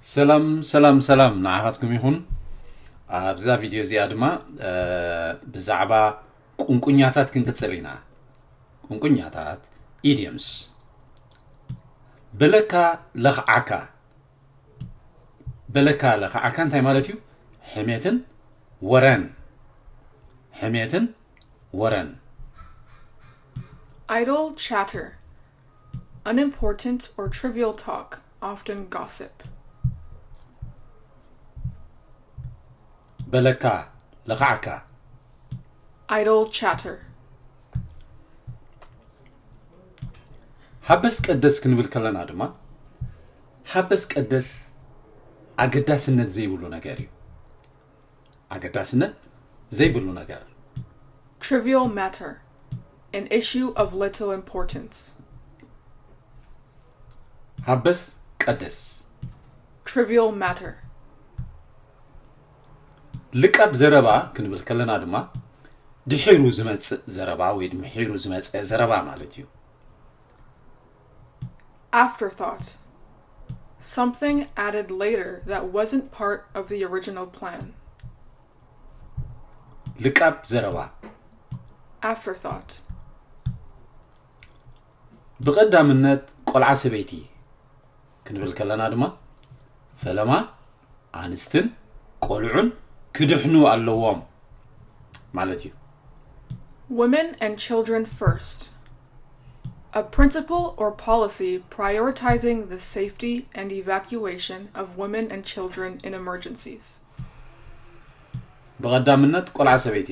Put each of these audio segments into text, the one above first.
ሰላም ሰላም ሰላም ንዓኻትኩም ይኹን። ኣብዛ ቪድዮ እዚኣ ድማ ብዛዕባ ቁንቁኛታት ክንቅጽል ኢና። ቁንቁኛታት፣ ኢድየምስ። በለካ ለኽዓካ። በለካ ለኽዓካ እንታይ ማለት እዩ? ሕሜትን ወረን። ሕሜትን ወረን። Idle chatter. Unimportant or trivial talk, often gossip. በለካ ለኽዓካ። Idle chatter. ሃበስ ቀደስ ክንብል ከለና ድማ ሃበስ ቀደስ ኣገዳስነት ዘይብሉ ነገር እዩ። ኣገዳስነት ዘይብሉ ነገር። Trivial matter. An issue of little importance. ሃበስ ቀደስ። Trivial matter. ልቃብ ዘረባ ክንብል ከለና ድማ ድሒሩ ዝመጽእ ዘረባ ወይ ድሒሩ ዝመጽእ ዘረባ ማለት እዩ። Afterthought. Something added later that wasn't part of the original plan. ልቃብ ዘረባ። Afterthought. ብቐዳምነት ቆልዓ ሰበይቲ ክንብል ከለና ድማ ፈለማ ኣንስትን ቆልዑን ክድሕኑ ኣለዎም ማለት እዩ። Women and children first. A principle or policy prioritizing the safety and evacuation of women and children in emergencies. ብቐዳምነት ቆልዓ ሰበይቲ።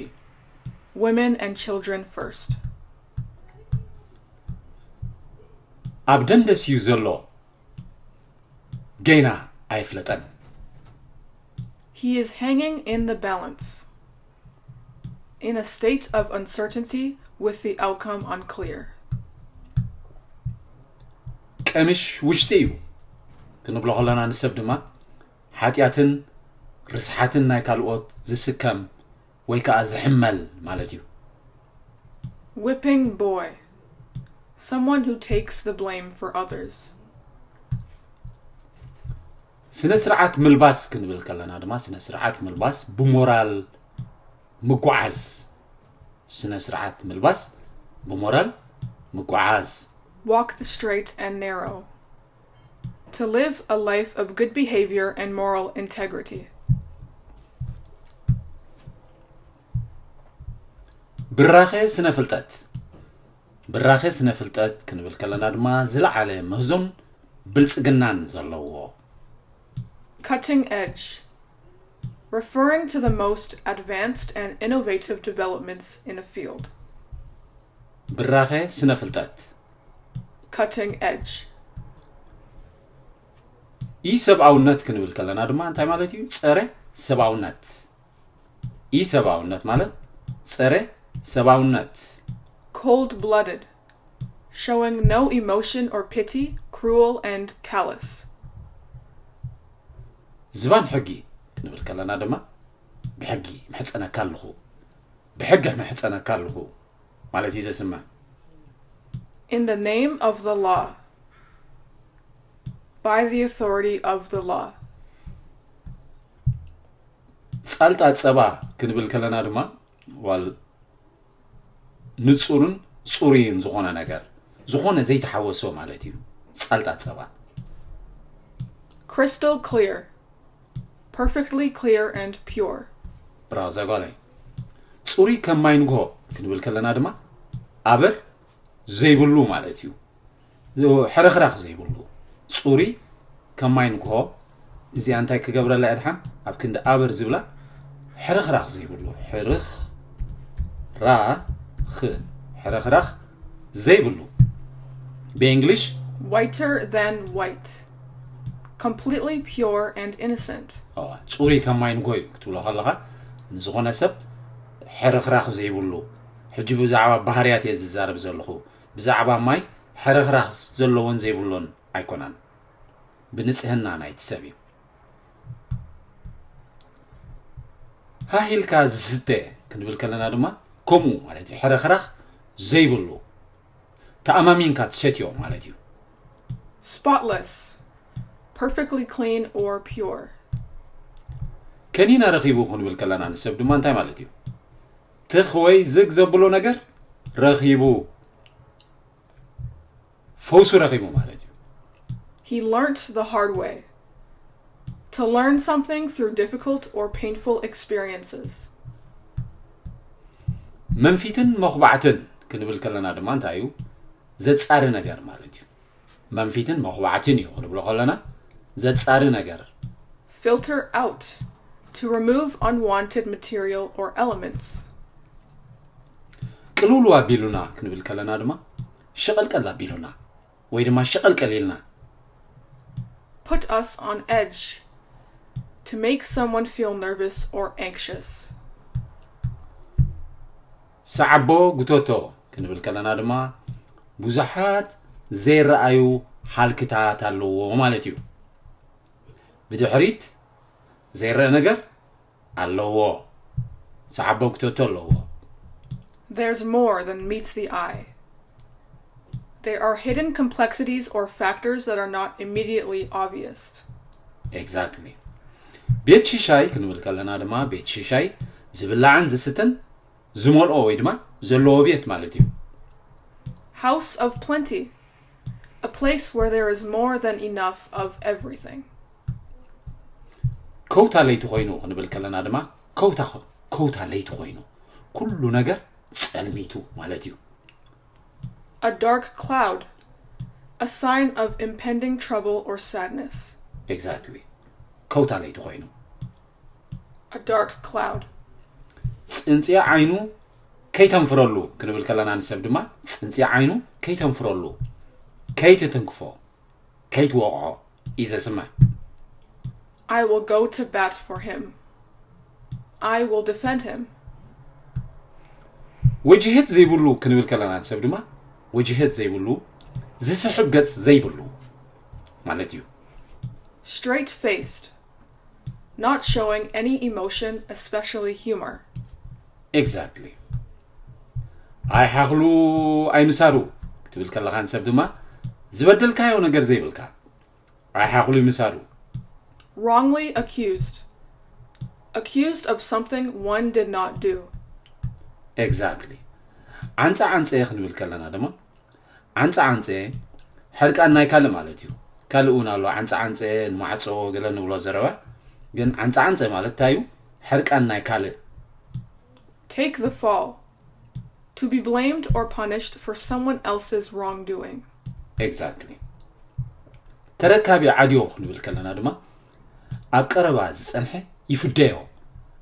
Women and children first. ኣብ ደንደስ እዩ ዘሎ። ገና ኣይፍለጠን። He is hanging in the balance. In a state of uncertainty with the outcome unclear. ቀምሽ ውሽጢ እዩ ክንብሎ ከለና ንሰብ ድማ ሓጢኣትን ርስሓትን ናይ ካልኦት ዝስከም ወይ ከዓ ዝሕመል ማለት እዩ። Whipping boy. Someone who takes the blame for others. ስነ ስርዓት ምልባስ ክንብል ከለና ድማ ስነ ስርዓት ምልባስ ብሞራል ምጓዓዝ። ስነ ስርዓት ምልባስ ብሞራል ምጓዓዝ። Walk the straight and narrow. To live a life of good behavior and moral integrity. ብራኸ ስነ ፍልጠት። ብራኸ ስነ ፍልጠት ክንብል ከለና ድማ ዝለዓለ ምህዞን ብልጽግናን ዘለዎ። Cutting edge. Referring to the most advanced and innovative developments in a field. ብራኸ ስነ ፍልጠት። Cutting edge. ኢ ሰብኣውነት ክንብል ከለና ድማ እንታይ ማለት እዩ? ጸረ ሰብኣውነት። ኢ ሰብኣውነት ማለት ጸረ ሰብኣውነት። Cold blooded. Showing no emotion or pity, cruel and callous. ዝባን ሕጊ ክንብል ከለና ድማ ብሕጊ ምሕጸነካ ኣለኹ፣ ብሕጊ ምሕጸነካ ኣለኹ ማለት እዩ ዘስምዕ። In the name of the law. By the authority of the law. ጻልጣ ጸባ ክንብል ከለና ድማ ዋል ንጹርን ጽሩይን ዝኾነ ነገር፣ ዝኾነ ዘይተሓወሶ ማለት እዩ። ጻልጣ ጸባ። Crystal clear. Perfectly clear and pure. ብራው ዘጓላይ። ጽሩይ ከም ማይ ንግሆ ክንብል ከለና ድማ ኣበር ዘይብሉ ማለት እዩ። ሕርኽራኽ ዘይብሉ ጽሩይ ከም ማይ ንግሆ። እዚኣ እንታይ ክገብረላ እየ ድሓን ኣብ ክንዲ ኣበር ዝብላ ሕርኽራኽ ዘይብሉ ሕርኽ ራ ኽ ሕርኽራኽ ዘይብሉ ብእንግሊሽ Whiter than white. Completely pure and innocent. ጽሩይ ከም ማይ ንግሆ እዩ ክትብሎ ከለኻ ንዝኾነ ሰብ ሕርኽራኽ ዘይብሉ። ሕጂ ብዛዕባ ባህርያት እየ ዝዛረብ ዘለኹ። ብዛዕባ ማይ ሕርኽራኽ ዘለዎን ዘይብሉን ኣይኮነን። ብንጽህና ናይቲ ሰብ እዩ። ሃህ ኢልካ ዝስተ ክንብል ከለና ድማ ከምኡ ማለት እዩ። ሕርኽራኽ ዘይብሉ ተኣማሚንካ ትሰትዮ ማለት እዩ። Spotless. perfectly clean or pure. ከኒና ረኺቡ ክንብል ከለና ንሰብ ድማ እንታይ ማለት እዩ? ትኽ ወይ ዝግ ዘብሎ ነገር ረኺቡ፣ ፈውሱ ረኺቡ ማለት እዩ። He learnt the hard way. To learn something through difficult or painful experiences. መንፊትን መኹባዕትን ክንብል ከለና ድማ እንታይ እዩ? ዘጻሪ ነገር ማለት እዩ። መንፊትን መኹባዕትን እዩ ክንብሎ ከለና ዘጻሪ ነገር። Filter out. To remove unwanted material or elements. ቅልውሉ ኣቢሉና ክንብል ከለና ድማ ሸቐልቀል ኣቢሉና ወይ ድማ ሸቐልቀል ኢልና። Put us on edge. To make someone feel nervous or anxious. ሰዓቦ ጉተቶ ክንብል ከለና ድማ ብዙሓት ዘይረኣዩ ሃልክታት ኣለዎ ማለት እዩ። ብድሕሪት ዘይረአ ነገር ኣለዎ። ሰዓቦ ጉተቶ ኣለዎ። There's more than meets the eye. There are hidden complexities or factors that are not immediately obvious. Exactly. ቤት ሽሻይ ክንብል ከለና ድማ ቤት ሽሻይ ዝብላዕን ዝስተን ዝመልኦ ወይ ድማ ዘለዎ ቤት ማለት እዩ። House of plenty. A place where there is more than enough of everything. ከውታ ለይቲ ኮይኑ ክንብል ከለና ድማ ከውታ ከውታ ለይቲ ኮይኑ ኩሉ ነገር ጸልሚቱ ማለት እዩ። A dark cloud. A sign of impending trouble or sadness. Exactly. ከውታ ለይቲ ኮይኑ A dark cloud. ጽንጽያ ዓይኑ ከይተንፍረሉ ክንብል ከለና ንሰብ ድማ ጽንጽያ ዓይኑ ከይተንፍረሉ፣ ከይትትንክፎ፣ ከይትወቕዖ እዩ ዘስምዕ። I will go to bat for him. I will defend him. ወጅህት ዘይብሉ ክንብል ከለና ንሰብ ድማ ወጅህት ዘይብሉ፣ ዝስሕብ ገጽ ዘይብሉ ማለት እዩ። Straight faced. Not showing any emotion, especially humor. Exactly. ኣይሓኽሉ ኣይምሳሩ ክትብል ከለኻ ንሰብ ድማ ዝበደልካዮ ነገር ዘይብልካ። ኣይሓኽሉ ይምሳሩ። Wrongly accused. Accused of something one did not do. Exactly. ዓንጸ ዓንጸ ክንብል ከለና ድማ ዓንጸ ዓንጸ ሕርቃን ናይ ካልእ ማለት እዩ። ካልእ እውን ኣሎ። ዓንጸ ዓንጸ፣ ንማዕጾ ገለ ንብሎ ዘረባ። ግን ዓንጸ ዓንጸ ማለት እንታይ እዩ? ሕርቃን ናይ ካልእ። Take the fall. To be blamed or punished for someone else's wrongdoing. Exactly. ተረካቢ ዓድዮ ክንብል ከለና ድማ ኣብ ቀረባ ዝጸንሐ ይፍደዮ።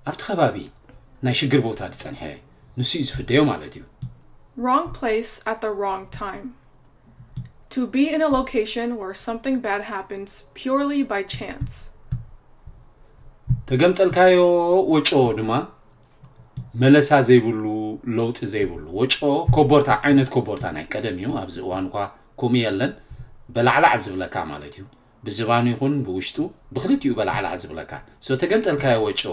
ኣብቲ ከባቢ ናይ ሽግር ቦታ ዝጸንሐ ንሱ እዩ ዝፍደዮ ማለት እዩ። Wrong place at the wrong time. To be in a location where something bad happens purely by chance. ተገምጠልካዮ ወጮ ድማ መለሳ ዘይብሉ፣ ለውጢ ዘይብሉ ወጮ። ኮቦርታ ዓይነት ኮቦርታ ናይ ቀደም እዩ። ኣብዚ እዋን እኳ ከምኡ የለን። በላዕላዕ ዝብለካ ማለት እዩ። ብዝባኑ ይኹን ብውሽጡ ብክልቲኡ በላዕላዕ ዝብለካ። So ተገምጠልካዮ ወጮ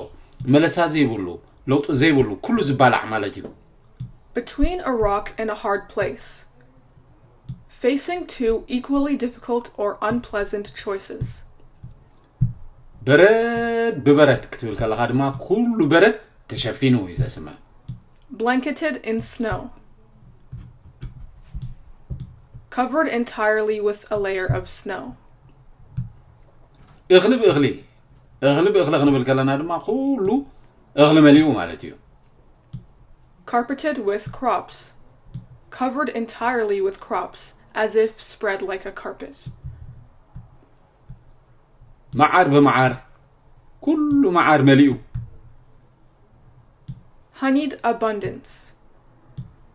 መለሳ ዘይብሉ፣ ለውጢ ዘይብሉ፣ ኩሉ ዝባላዕ ማለት እዩ። Between a rock and a hard place. Facing two equally difficult or unpleasant choices. በረድ ብበረድ ክትብል ከለኻ ድማ ኩሉ በረድ ተሸፊኑ እዩ ዘስምዕ። Blanketed in snow. Covered entirely with a layer of snow. እኽሊ ብእኽሊ፣ እኽሊ ብእኽሊ ክንብል ከለና ድማ ኩሉ እኽሊ መሊኡ ማለት እዩ። Carpeted with crops. Covered entirely with crops, as if spread like a carpet. መዓር ብመዓር፣ ኩሉ መዓር መሊኡ። Honeyed abundance.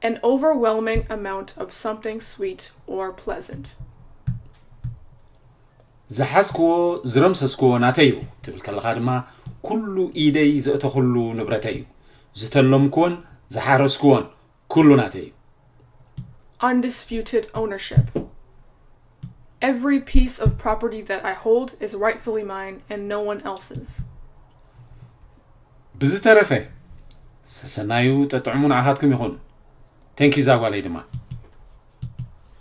An overwhelming amount of something sweet or pleasant. ዝሓዝክዎ ዝረምሰስክዎ ናተይ እዩ ትብል ከለኻ ድማ ኩሉ ኢደይ ዘእተኹሉ ንብረተይ እዩ። ዝተለምክዎን ዝሓረስክዎን ኩሉ ናተይ እዩ። Undisputed ownership. Every piece of property that I hold is rightfully mine and no one else's. ብዝተረፈ ሰሰናዩ ጠጥዕሙ ንዓኻትኩም ይኹን። Thank you ዛጓለይ ድማ።